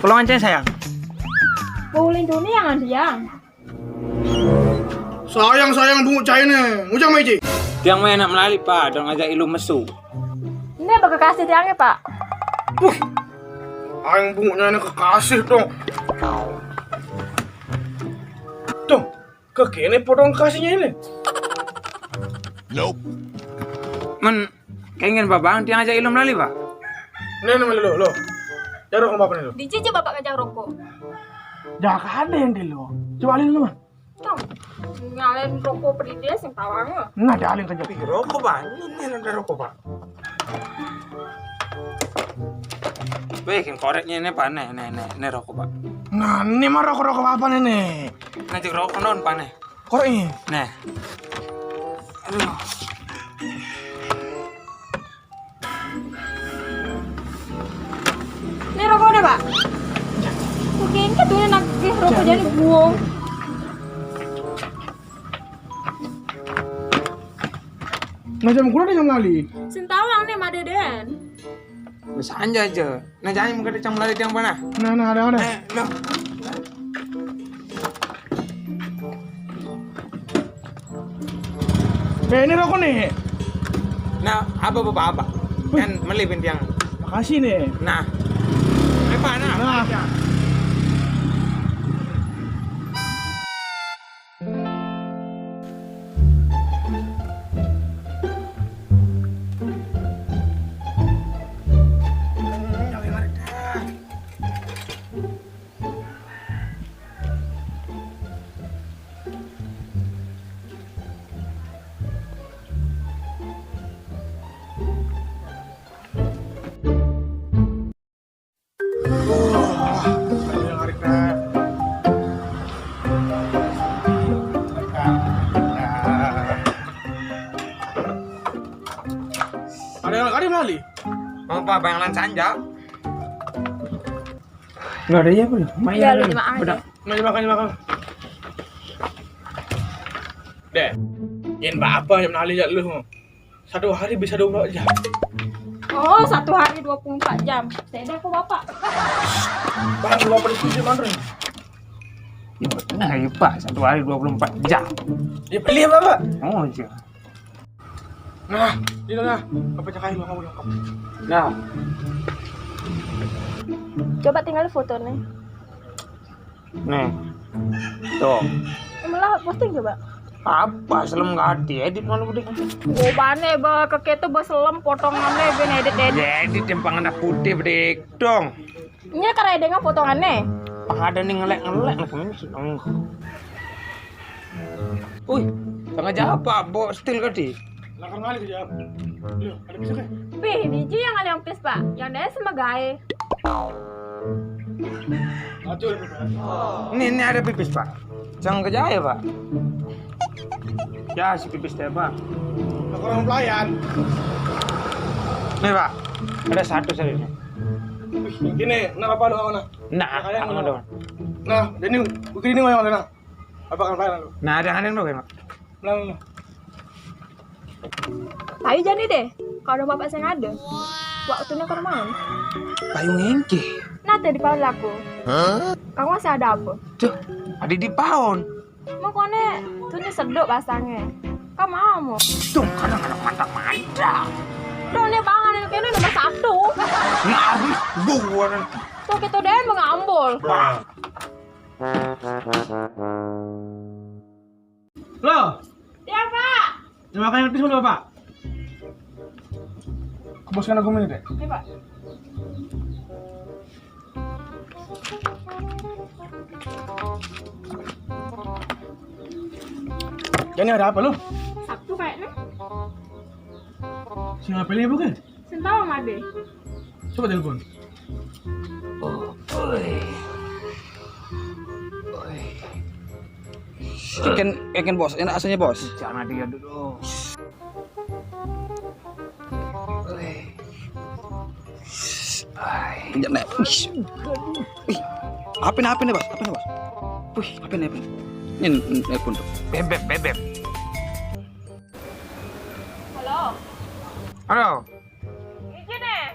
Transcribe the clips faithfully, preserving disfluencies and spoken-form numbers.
Pulang aja sayang. Boleh dunia yang diang. Sayang, sayang, bungut cai ne. Ngujang mai, Cik. Tiang mah enak melali, Pak. Dong aja ilu mesu. Ini apa kekasih tiangnya, Pak? Wah, aing bungutnya ini kekasih, dong. Dong, kekene potong kekasihnya ini. Men, kengen babang, tiang aja ilu melali, Pak. Nih, nih, lo, lo. Jangan rokok apa nih, lo? Di cici bapak ngajak rokok. Jangan ada yang di lo. Coba alin lu, mah. Tong, nyalain rokok pedih dia sing tawang. Nah, ada alin kerja. Ih, rokok, Pak. Ini ada rokok, Pak. Weh, yang koreknya ini, Pak. Nih, nih, nih, ini rokok, Pak. Nah, ini mah rokok-rokok apa nih, nih? Ngajak rokok non, Pak, nih. Korek ini. Nih. Aduh. Ini rokok udah, Pak? Mungkin kan tuh nagih rokok jadi buang. Nah, jam kulo jam lali. Sing tawang nih, Madeden. Bisa aja aja. Nah, jangan mengkata cang melari tiang panah. Nah, nah, ada, ada. Eh, loh. Eh, ini rokok nih. Nah, apa, apa, apa? Wih. Kan meli bintiang. Makasih nih. Nah. Apa, nah? Nah. Ada yang kali mali? Mau apa, bayangan sanja? Nggak ada ya, belum? Main. Ya, lu dimakan aja. Main makan, makan. Deh, jangan apa-apa, jangan alih ya lu. Satu hari bisa dua puluh empat jam. Oh, satu hari dua puluh empat jam. Saya dah aku bapak. Bang, dua puluh tujuh, Bang. Ya, benar ya, Pak. Satu hari dua puluh empat jam. Ya, beli apa, Pak? Oh, iya. Nah, ini nah. Apa cakap lu, kamu lengkap? Nah. Coba tinggal foto nih. Nih. Tuh. Emang lah posting coba. Apa selem gak diedit malu, Dik? Gobane ba keke tuh ba selem potongannya ben edit-edit. Ya edit yang pangan putih, Dik. Dong. Ini karena edengnya potongannya. Pang ada nih ngelek-ngelek nih, kemana sih? Hmm. Uy, tengah jawab, Pak. Bawa steel tadi. Lakar mali ke jawab. Iya, ada bisa kan? Pih, biji yang ada yang pis, Pak. Yang ada sama gae. Acul. Ini, ini ada pipis, Pak. Jangan kerja ya, Pak. Ya, si pipis deh, Pak. Orang pelayan. Nih, Pak. Ada satu seri ini. Wih, gini, nah apa doang mana? Nah, apa doang? Nah, jadi begini nih yang mana? Apa kan pelayan lu? Nah, ada yang aneh lu, Pak. Nah, nah. Tapi jadi deh, kalau bapak saya ada, waktunya ke rumah. Payung engke. Nanti di paun laku. Hah? Kamu masih ada apa? Tuh, ada di paun. Mau kone, tuh ini sedok basangnya. Kamu mau? Tuh, kadang-kadang mantap-mantap. Tuh ini pangan ini kayaknya nomor satu. Nah, buruan. Tuh kita deh mau ngambul. Loh, ya, Pak. Terima kasih, Pak. Keboskan aku menit deh. Oke, Pak. Jadi ada apa lu? Sabtu kayaknya. Si ngapain ibu kan? Sentawa made. Coba telepon. Oh, oi. Oi. Ikan, ikan bos, enak aslinya bos. Jangan dia dulu. Oi. Ai. Jangan. Ih. Apa nih, apa nih bos? Apa nih bos? Wih, apa nih, apa nih? Ini, ini, ini pun tuh. Bebek, bebek. Halo. Halo. Izin eh.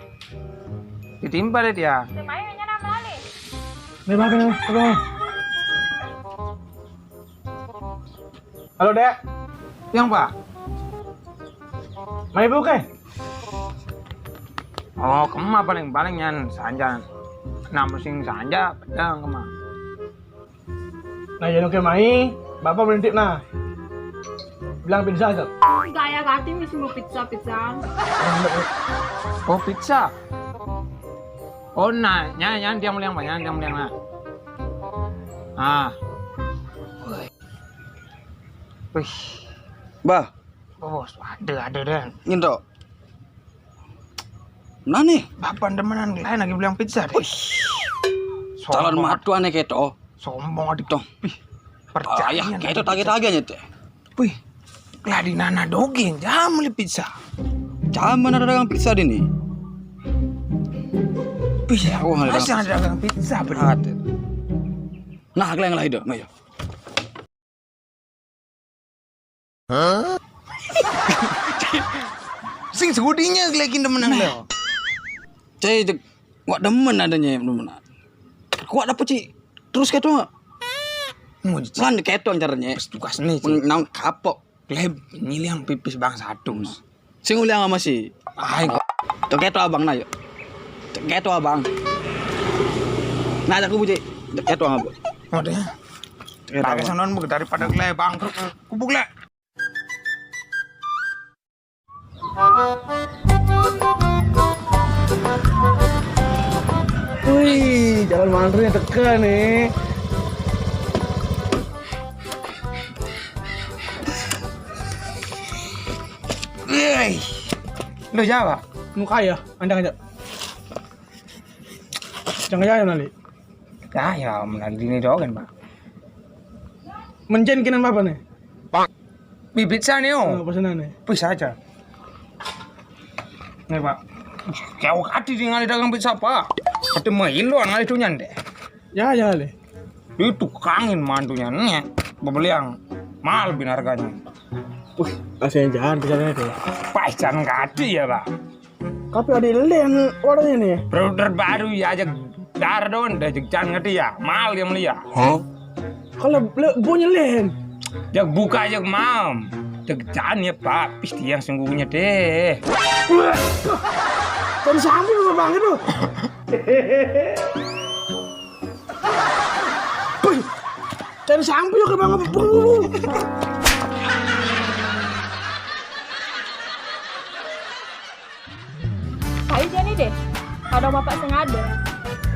Ditimpa deh dia. Semain nyana mali. Nih, Bang, nih, Bang. Halo, Dek. Yang, Pak? Mai buke? Oh, kema paling-paling nyan sanja. Nama sing sanja, pedang kema. Nah, jangan oke mai, Bapak berhenti nah. Bilang pizza tuh. Gaya kati mesti mau pizza, pizza. Oh, pizza. Oh, nah, nyan, nyan, dia meliang, nyan, dia meliang, nah. Ah. Wih. Bah. Bos, ada, ada, Dan. Nginto. Nah nih. Bapak demenan, lain lagi bilang pizza deh. Wih. Calon matu aneh keto. Sombong adik. Toh. Wih. Percaya. Ayah, keto tagih-tagih aja teh. Wih. Lah di nana dogeng, jam beli pizza. Zaman ada dagang pizza di nih. Pizza. Oh, ada dagang pizza. Ada dagang pizza, bener. Ada. Nah, kalian lah itu, ayo. Hah? Sing segudinya lagi demen nang lo. Cai cek, wak demen adanya demen. Kuat apa, Ci? Terus keto nggak? Mau Ci. Kan keto caranya. Pas tugas nih, Ci. Nang kapok. Kleb, nyiliang pipis bang satu. Sing uliang sama si. Ai, kok. Cek keto abang, nah, yuk. Cek keto abang. Nah, aku buci. Cek keto abang. Oh, deh. Cek keto abang. Pakai sonon, Bu, daripada kleb bangkrut. Kubuk, lek. Wih, calon mantunya teka nih. Wih. Lu siapa? Muka ya, andang aja. Jangan aja nanti. Ya, ya, menang dini doang kan, Pak. Menjen kinan apa nih? Bibit sana, oh. Oh, pesanan nih. Bisa aja. Nih, Pak. Jauh hati tinggal dagang pizza, Pak. Ada mailoan ngalih tunyan deh. Ya, ya, le. Itu kangin mantunya nih. Bebeliang mahal bin harganya. Wih, kasihan jangan pizza tuh. Pacan kati ya, Pak. Tapi ada lain warnanya nih. Produk terbaru ya, ajak dar don, dah ajak jangan ngerti ya. Mal yang beli ya. Hah? Kalau le-, bunyi lain. Ajak buka ajak mam. Ajak jangan ya, Pak. Pasti yang sungguhnya deh. Wah, dan sambil lu, Bang, itu. Wih, dan sambil ke Bang, Bang. Ayo jadi deh, ada bapak sengaja.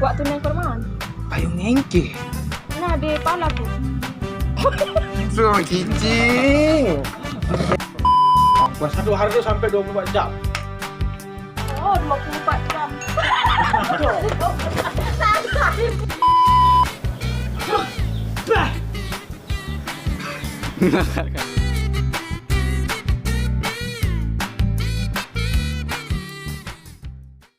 Waktu neng perman. Ayo ngengke. Nah, di palaku. So cicing. Satu hari tuh sampai dua puluh empat jam. Oh, dua puluh empat jam. Bah.